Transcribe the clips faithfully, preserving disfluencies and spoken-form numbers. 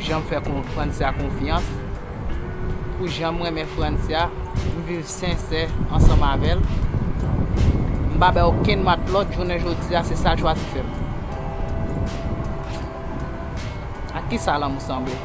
Jan m fè kon-, Francia konfyans, pou jan m renmen Francia, m viv sensè ansanm avè l. M pa bay okenn matlòt, jounen jodi a, se sa l chwazi fè m. Ak kisa lanmou sanble?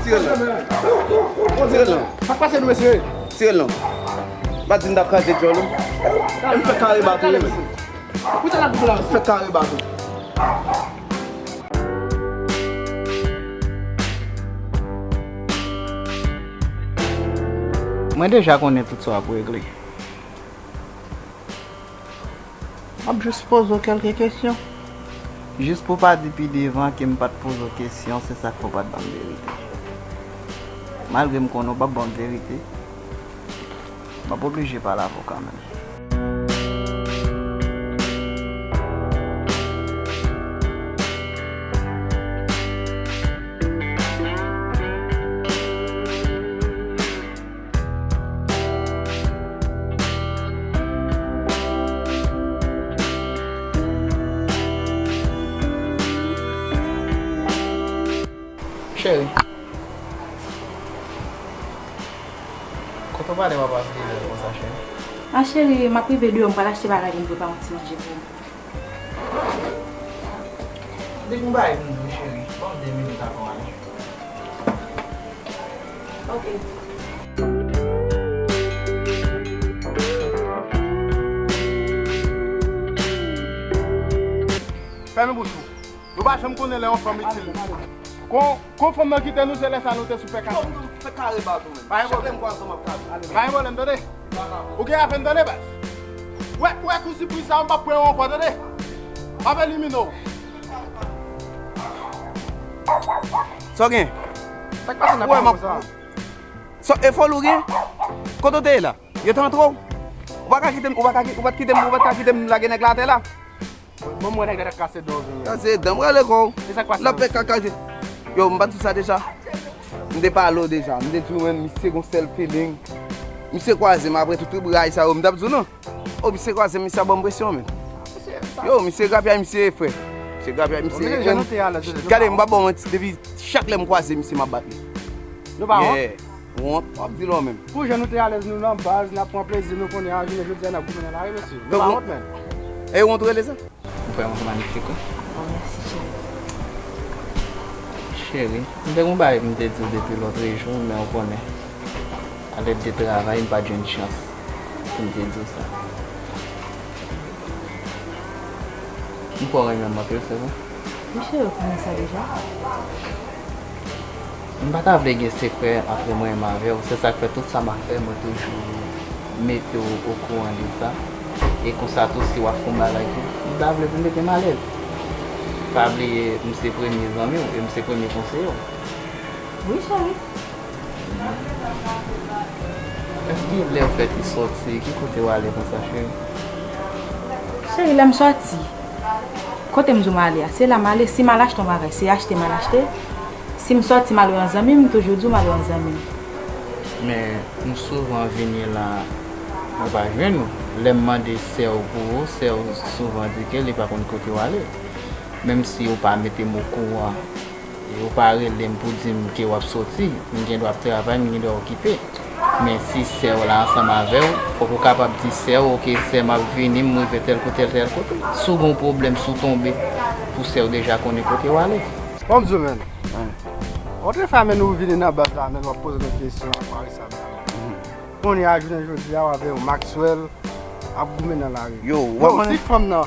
Tire l non. Tire l non. Pa di m t ap kraze djòl ou. M fè kare bat ou. Fè kare bat ou. Mwen deja konnen tout sa w ap regle. M ap jis poze w kèlke kesyon. Jis pou w pa di pi devan ke m pa t poze w kesyon, se sa k fè w pa t ban m verite. Malgre m konnen w p ap ban m verite, m ap oblije pale avè w kanmenm. Cheri, kote w prale w ap ap vire konsa, cheri? A cheri, m ap rive deyò, m pral achte bagay pou m prepare yon ti manje pou ou. Depi m bay pou m di w, cheri, ban m de minit avan w ale. Ok. Fèmen bouch ou. Nou pa janm konnen lè yon fanm itil. Kon, kon fanm nan kite nou, se lè sa nou te sou pè kase. Fè kare ba tou menm. Pa gen pwoblèm. Chak lè m kwaze w, m ap kraze. Pa gen pwoblèm, tande. Ou gen afè n tande, baz. Wè, wè kou sipriz sa, m p ap pran yo ankò, tande. M ap elimine w. Sa w gen? Sa k pase nan pawòl sa? Sa, e fòl ou gen? Kote w te ye la? Yo te antre w? Ou pa ka kite m, ou pa ka ki-, ou pa t kite m, ou pa t ka kite m lage nèg la atè la? Bon, mwen nèg la t ap kase dan w vini. Kase dan, m rale kò w. E sa k pase? L ap fè kaka je. Yo, m pa t di w sa deja? M te pale w deja. M te di w, menm, misye gon sèl feeling. Misye kwaze m apre tout trip ray sa yo, m t ap di w non. O, misye kwaze m, misye ap ban m presyon, menm. Yo, misye grapyay, misye fre. Misye grapyay, misye. Gade, m pa ba w manti, depi chak lè m kwaze misye, m ap bat li. Nou pa wont? Yeah. Wont, w ap di lò menm. Pou jan nou te alèz nou nan baz, n ap pran plezi nou kounye a, jounen jodi a n ap goumen nan lari, mesye. Nou pa wont, menn. E wont w rele sa? Ou vrèman magnifique, wi. Oh, mèsi, cheri. Cheri, m te gon bagay pou m te di w depi lòtrejou, men ou konnen, alèd de travay, m pa t jwenn chans pou m te di w sa. M kwè w renmen m anpil, se vre? Wi, cheri, ou konnen sa deja. M pa ta vle gen sekrè ant mwen menm avè w. Se sa k fè tout sa m ap fè, mwen toujou mete w okouran de sa. E konsa tou, si w ap fè yon bagay tou, m ta vle pou w mete m alèz. Pa bliye, m se premye zanmi w e m se premye konseye w. Wi, cheri. Èske lè fèt ou sòti, ki kote w ale konsa, cheri? Cheri, lè m sòti, Kote m di w m ale a, se la m ale. Si m al achte yon bagay, se achte m al achte. Si m sòti m al wè yon zanmi m, m toujou di w m al wè yon zanmi m. Men, m souvan vini la, mwen pa jwenn ou. Lè m mande sè w pou ou, sè w souvan di ke li pa konn kote w ale. Menm si ou pa mete m okouran, e ou pa rele m pou di m ke w ap soti, m gen dwa ap travay, m gen dwa okipe. Men si sè w la ansanm avè w, fòk ou kapab di sè w, "Oke, sè, m ap vini, m rive tèl kote, tèl, tèl kote." Si w gen yon pwoblèm, si w tonbe, pou sè w deja konnen kote w ale. Bon, m di w, men. Antre fè, men, ou vini nan baz la, men, w ap poze nou kesyon, akwarisab la. Kounye a, jounen jodi a, w avè yon Maxwell ap goumen nan lari. Yo, w ap Yo, konnen si fanm nan,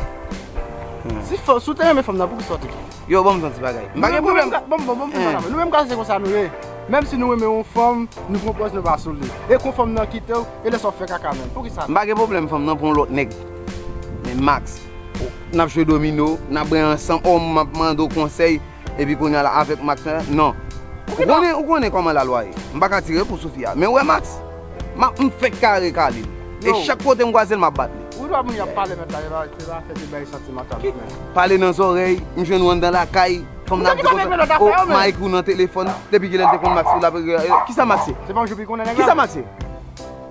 si fanm, si w te renmen fanm nan, poukisa w te kite? Yo, ban m di yon ti bagay. M pa gen pwoblèm. Bon, bon, bon, bon, bon, nou menm gason se konsa nou ye. Menm si nou renmen yon fanm, nou pran pòz nou pa sou li. E kon fanm nan kite w, e lè sa w fè kaka menm. Poukisa? M pa gen pwoblèm fanm nan pran yon lòt nèg. Men Max, n ap jwe domino, n ap bwè ansanm, ò, m ap mande w konsèy, epi kounye a la avèk Max la, non. Ou konnen, ou konnen kòman lalwa ye. M pa ka tire pou sou fi a. Men w wè Max, m ap, m fèk kare kale l. E chak kote m kwaze l, m ap bat li. Ou dwa moun y ap pale mèt la, se pa, se pa fè de bagay santimantal, men. Pale nan zòrèy, m jwenn ou anndan lakay, fanm nan ap di konsa, o, Mike ou nan telefòn, depi kilè l te konn Max ou la, kisa Max ye? Se pa yon jou pi konnen nèg la? Kisa Max ye?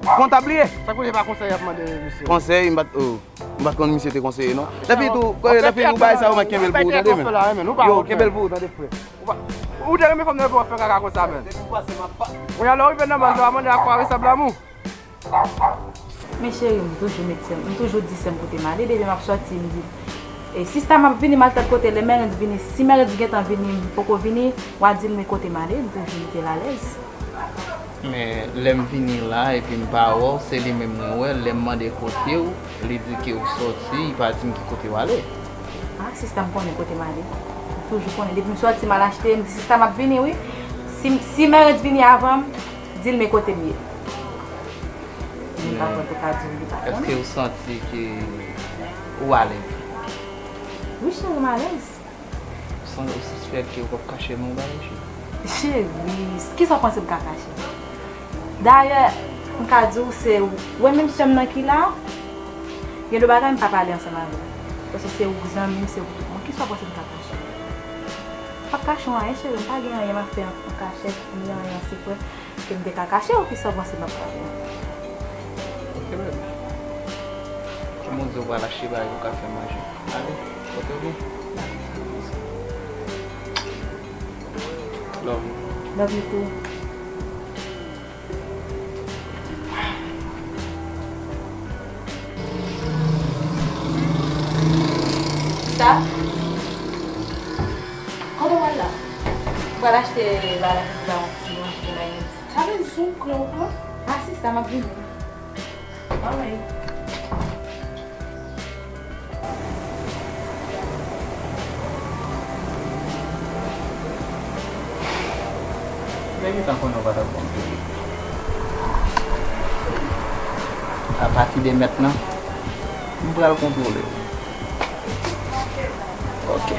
Kontab li ye? Sa kote pa konsèy y ap mande misye? Konsèy, m pa t, o, m pa t konn misye te konseye, non. Lèfini tou, lèfini ou bay sa, ou mèt kenbe l pou ou, tande, men. Yo, kenbe l pou ou, tande, frè. Ou pa, ou te renmen fanm nan epi w ap fè kaka konsa, men. Depi m pase, m ap pa. Kounye a lè w rive nan baz la, w a mande akwarisab lanmou. Men cheri, m toujou met sè m, m toujou di sè m kote m ale, depi m ap sòti, m di, e, sista m ap vini, m al tèl kote, lè Mèrens vini, si Mèrens gentan vini, m poko vini, w a di l men kote m ale, m toujou mete l alèz. Men, lè m vini la, epi m pa wè w, se li menm mwen wè, lè m mande kote w, li di ke w sòti, li pa di m ki kote w ale. A, sista m konnen kote m ale. M toujou konnen. Depi m sòti, m al achte, m di, "Sista m ap vini, wi." Si, si Mèrens vini avan m, di l men kote m ye. Men m pa kwè pou ka di w li pa konnen. Èske w santi ke ou alèz? Wi, cheri, m alèz. Ou san-, ou sispèk ke ou p ap kache m yon bagay, cheri? Cheri, kisa w panse m ka kache? Dayè, m ka di w se ou, wè menm sè m nan ki la, gen de bagay m pa pale ansanm avè w. Paske se ou k zanmi m, se ou k tout moun. Kisa w panse m ka kache? M p ap kache w anyen, cheri, m pa gen anyen m ap fè an, an kachèt, ni anyen an sekrè. Ke m te ka kache w, kisa w panse m ap fè avè w? Ok, baby. Kòman w di w pral achte bagay pou w ka fè manje? Ale, kote w ye? Love you. Love you too. Sa? Kote w al la? M pral achte bagay pou ti manje nan. Sa vle di sou klè ou pran? A, sista, m ap vini. Alright. Mwen gentan konnen w pa t ap konn peye. Apati de mentnan, m pral kontwole w. Ok.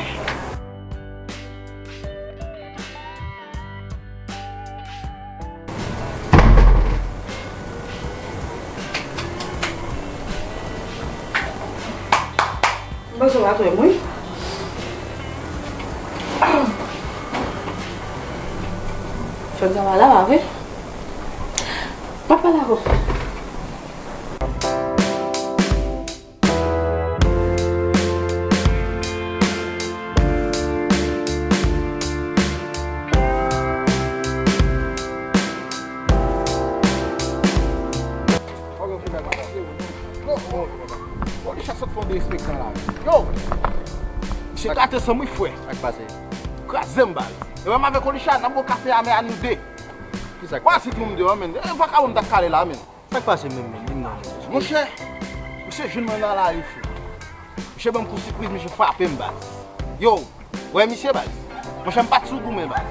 M panse w pa t wè m, wi. Jodi a w pa la, pa vre? M ap pale avè w. Yo! Misye gate san m wi, frè. Sa k pase? Kraze m, baz. E menm avèk Olisha, n ap bwè kafe a, men a nou de. Kisa k pase? Wè, se tou m de, men. E vakabon m t ap kale la, men. Sa k pase menm, menm? Di m non, menm. Monchè, misye jwenn mwen nan lari, frè. Misye ban m kou sipriz, misye frape m, baz. Yo, wè misye, baz. Monchè, m pa t sou goumen, baz.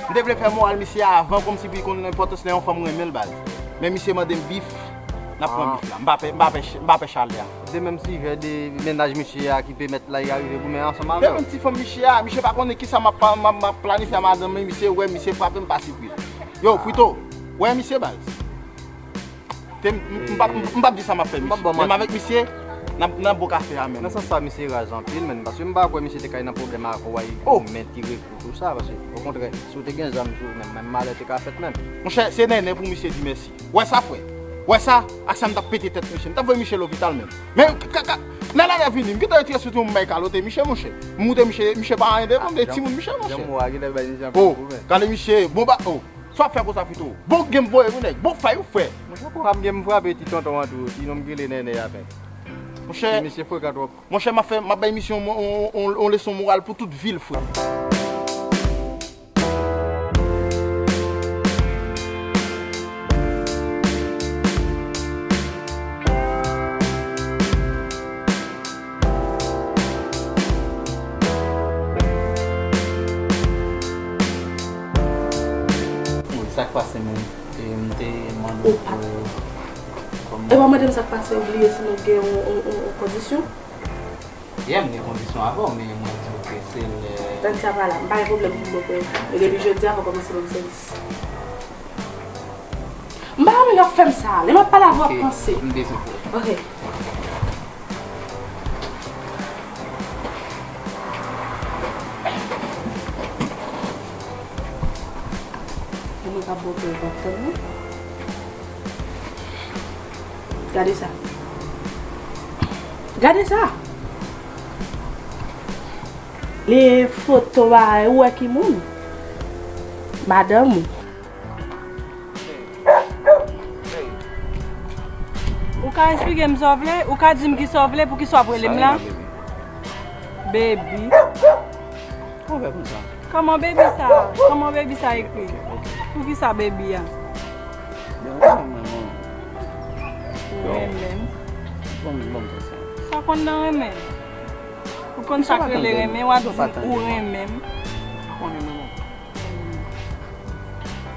M te vle fè moral misye avan, kòmsi pou l konn enpòtans lè yon fanm renmen l, baz. Men misye mande m bif, n ap pran bif la. M pa pè, m pa pè, m pa pè chalè a. De menm sijè de mennaj misye a ki pèmèt la, y arive goumen ansanm avè w. De menm ti fanm misye a, misye pa konnen kisa m ap, m ap, m ap planifye a madanm li, misye wè, misye frape m pa sipriz. Yo, Frito, wè misye, baz. Te, m, m, m p ap, m, m p ap di sa m ap fè misye. Menm avèk misye, Nan, nan bon kafe a menm. Nan sans sa, misye raz anpil, menm, paske m pa kwè misye te ka nan pwoblèm avè w, ay, oh, goumen, tire kou, tou sa, paske, okontrè, si w te gen zam sou ou menm, menm malè te ka fèt menm. Monchè, se Nènè pou misye di mèsi. Wè sa, frè? Wè sa? Ak sa m t ap pete tèt misye. M t ap voye misye lopital menm. Men, kaka, Nènè vini, m gentan retire sou tou, m bay kalote misye, monchè. M moute misye, misye pa anyen devan m, de timoun misye, monchè. Janm wè, gentan bay misye anpil goumen. Oh, gade misye, bon ba, oh. Sa w ap fè konsa pito? Bon game boy wi nèg, bon fay ou fè. Monchè, pou ap game m frape ti tonton an tou, ti nonm ki rele Nènè a fè. Monchè, misye frekan twòp. Monchè, m ap fè, m ap bay misye yon, yon, yon, yon leson moral pou tout vil, frè. Wi, sa k pase menm? E m te mande w pou kòman. E pa mande m sa k pase, ou bliye si nou gen yon, yon, yon, yon kondisyon? Yeah, m gen kondisyon avè w, men mwen di w ke se lè. Tande sa pa la, m pa gen pwoblèm pou m bòkò. E depi jodi a, fò w kòmanse ban m sèvis. M pa renmen lè w ap fè m sa. Lè m ap pale avè w, w ap panse. Ok, m dezole. Ok. Mwen ka bòkò, w p ap tann non. Gade sa. Gade sa. Li foto a, ou wè ki moun? Madanm ou. Ou ka esplike m sa w vle? Ou ka di m ki sa w vle, poukisa w ap rele m la? Baby. Kòman w fè konn sa? Kòman baby sa? Kòman baby sa ekri? Ok, ok. Poukisa baby a? Men ou renmen mwen, mwen. Ou renmen m? Bon, bon, sa. Sa konn nan renmen? Ou konn sa k rele renmen, w ap di m ou renmen m. Ou konn renmen mwen.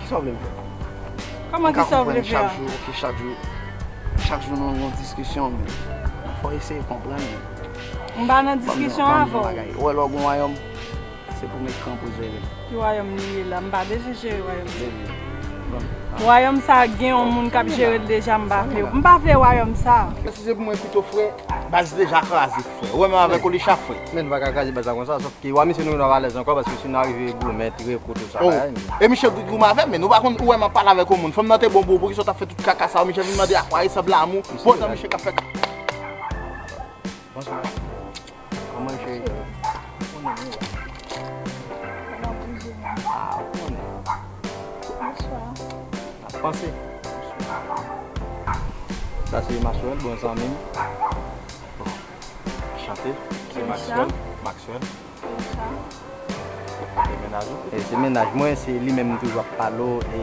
Kisa w vle m fè? Kòman kisa w vle fè a? Chak jou, ok, chak jou, chak jou nou nan yon diskisyon, men fò w eseye konprann mwen. M pa nan diskisyon avè w. Ou wè lè w gen wayòm, se pou m ekran pou jere l. Ki wayòm li ye la? M pa bezwen jere wayòm sa. Wayòm sa gen yon moun k ap jere l deja, m pa vle. M pa vle wayòm sa. Si se pou mwen pito frè, baz deja kraze frè. Ou wè menm avèk Olisha frè. Men nou pa ka kraze baz la konsa, sòf Ki wa misye nou, nou alèz ankò, paske si nou arive goumen, tire kou, tou sa, oh, bagay, men. E misye goumen avè m, men nou pa konn, ou wè m ap pale avèk yon moun. Fanm nan te bon pou ou, poukisa w t ap fè tout kaka sa yo, misye vin mande a quoi ressemble l'amour, pandan misye k ap fè. Bonswa. Kòman cheri? Ou konnen nou la. Ah, ou konnen. Bonswa. N ap panse. Sa se Maxwell, bon zanmi m. Chante. Se Maxwell. Maxwell. E mennaj ou? E se mennaj mwen, se li menm m toujou ap pale w, e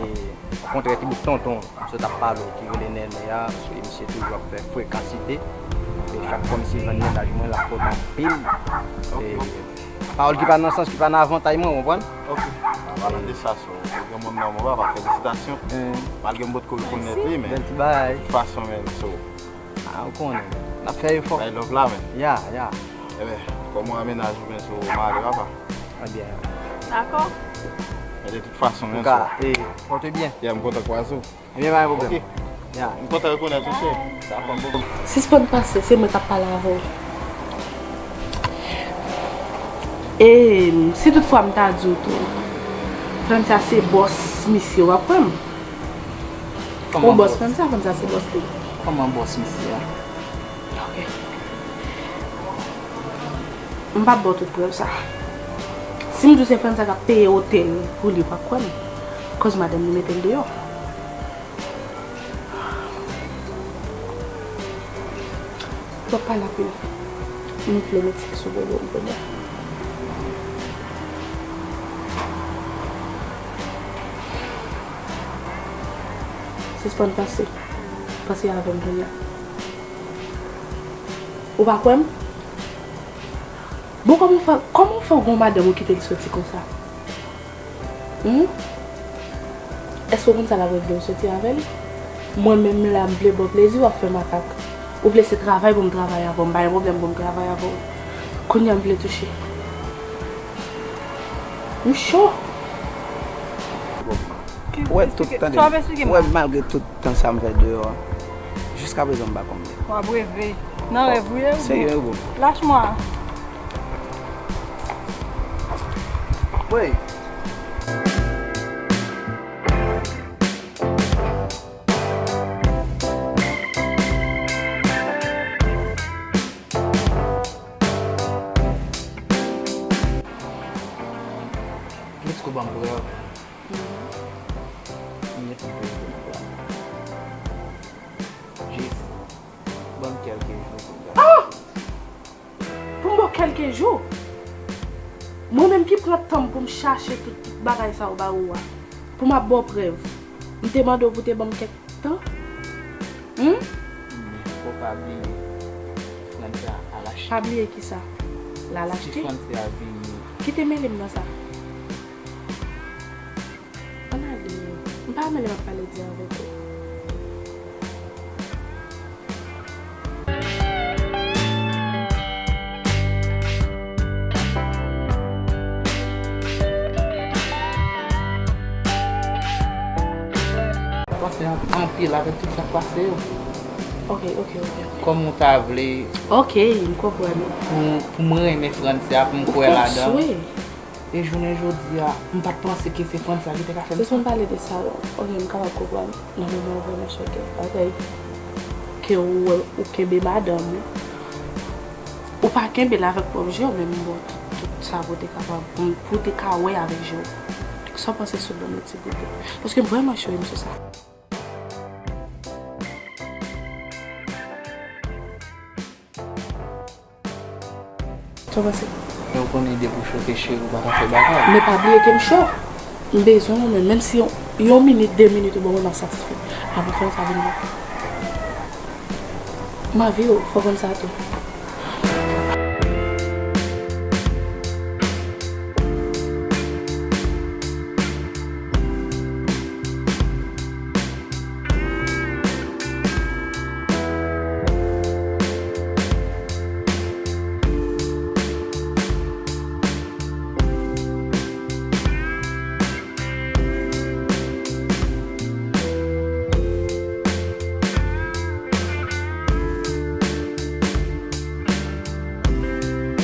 okontrè ti bout tonton m sot ap pale w ki rele Nènè a, paske misye toujou ap fè frekansite. E chak fwa misye jwenn mennaj mwen, l ap pote anpil. E pawòl ki pa nan sans, ki pa nan avantay mwen, w konprann? Ok. An palan de sa, so, ou gen moun nan mwen, papa, felisitasyon. Malgre m potko rekonèt li, men. Bèl ti bagay. Tout fason, men, so. Ah, ou konnen. N ap fè efò. Bay love la, men. Ya, ya. Eben, kòman mennaj ou, men, si w mare, papa? Ebyen. Dakò. Men de tout fason, men, so. Antouka, e, pòte byen. Ya, m kontan kwaze w. Ebyen, pa gen pwoblèm. Ok. Ya. M kontan rekonèt ou, cheri. Dakò. Sispann panse, se mwen k ap pale avè w. E si tout fwa m ta di w tou, Francia se bòs misye, w ap kwè m? Ou bòs Francia, Francia se bòs li. Kòman bòs misye a? Ok. M p ap ba w tout prèv sa. Si m di w se Francia k ap peye otèl pou li, w ap kwè m. Koz madanm li mete l deyò. W ap pale anpil. M vle met sèks sou do w kounye a. Sispann panse. Panse avè m kounye a. Ou pa kwè m? Bon, kòman w fè, kòman w fè w gen yon madanm ou kite l soti konsa? Humm? Èske w konn sa l ap regle w soti avè l? Mwen menm la, m vle ba w plezi, w ap fè makak. Ou vle se travay pou m travay avè w, m pa gen pwoblèm pou m travay avè w. Kounye a m vle touche. M cho. Ou wè tout, tande, ou wè malgre tout tan sa m fè deyò a, jiskaprezan m pa konn. W ap reve. Nan rèv ou ye, ou? Serye, bro. Lach mwa. Wey. Let's go, ban m prèv. Mwen gen tout prèv pou mwen la. Jis ban m kèlke jou pou m gade. Ah! Pou m ba w kèlke jou? Mwen menm ki pran tan m pou m chache tout, tout bagay sa yo ba ou a. Pou m ap ba w prèv. M te mande w pou w te ban m kèk tan? Humm? Men fò w pa bliye. Frantz a al achte. Pa bliye kisa? L al achte? Si Frantz a vini. Kite mele m nan sa. Ann ale. M pa renmen lè m ap pale di avèk ou. Pase an-, anpil avèk tout sa k pase yo. Ok, ok, ok, ok. Kòm ou ta vle. Ok, m konprann. Pou, pou mwen renmen Frantz a, pou m kwè ladan. Ou fon swe. E jounen jodi a, m pa t panse ke se Frantz la ki te ka fè m sa. Sispann pale de sa non. Ok, m kapab konprann nan moman ou vrèman chòke. Paske ke ou wè ou kenbe madanm ou, ou pa kenbe l avèk pwòp je w, men m ba w tout, tout sa pou w te kapab, pou, pou w te ka wè avèk je w. Sa w panse sou bon ti bout? Paske m vrèman cheri m sou sa. Sa w panse? Men ou konnen depi w choke cheri, ou pa ka fè bagay. Men pa bliye ke m cho. M bezwen w, men menm si yon, yon minit, de minit ou ban mwen, m ap satisfè. Apre fè sa vin bon. M anvi w, fò w konn sa tou.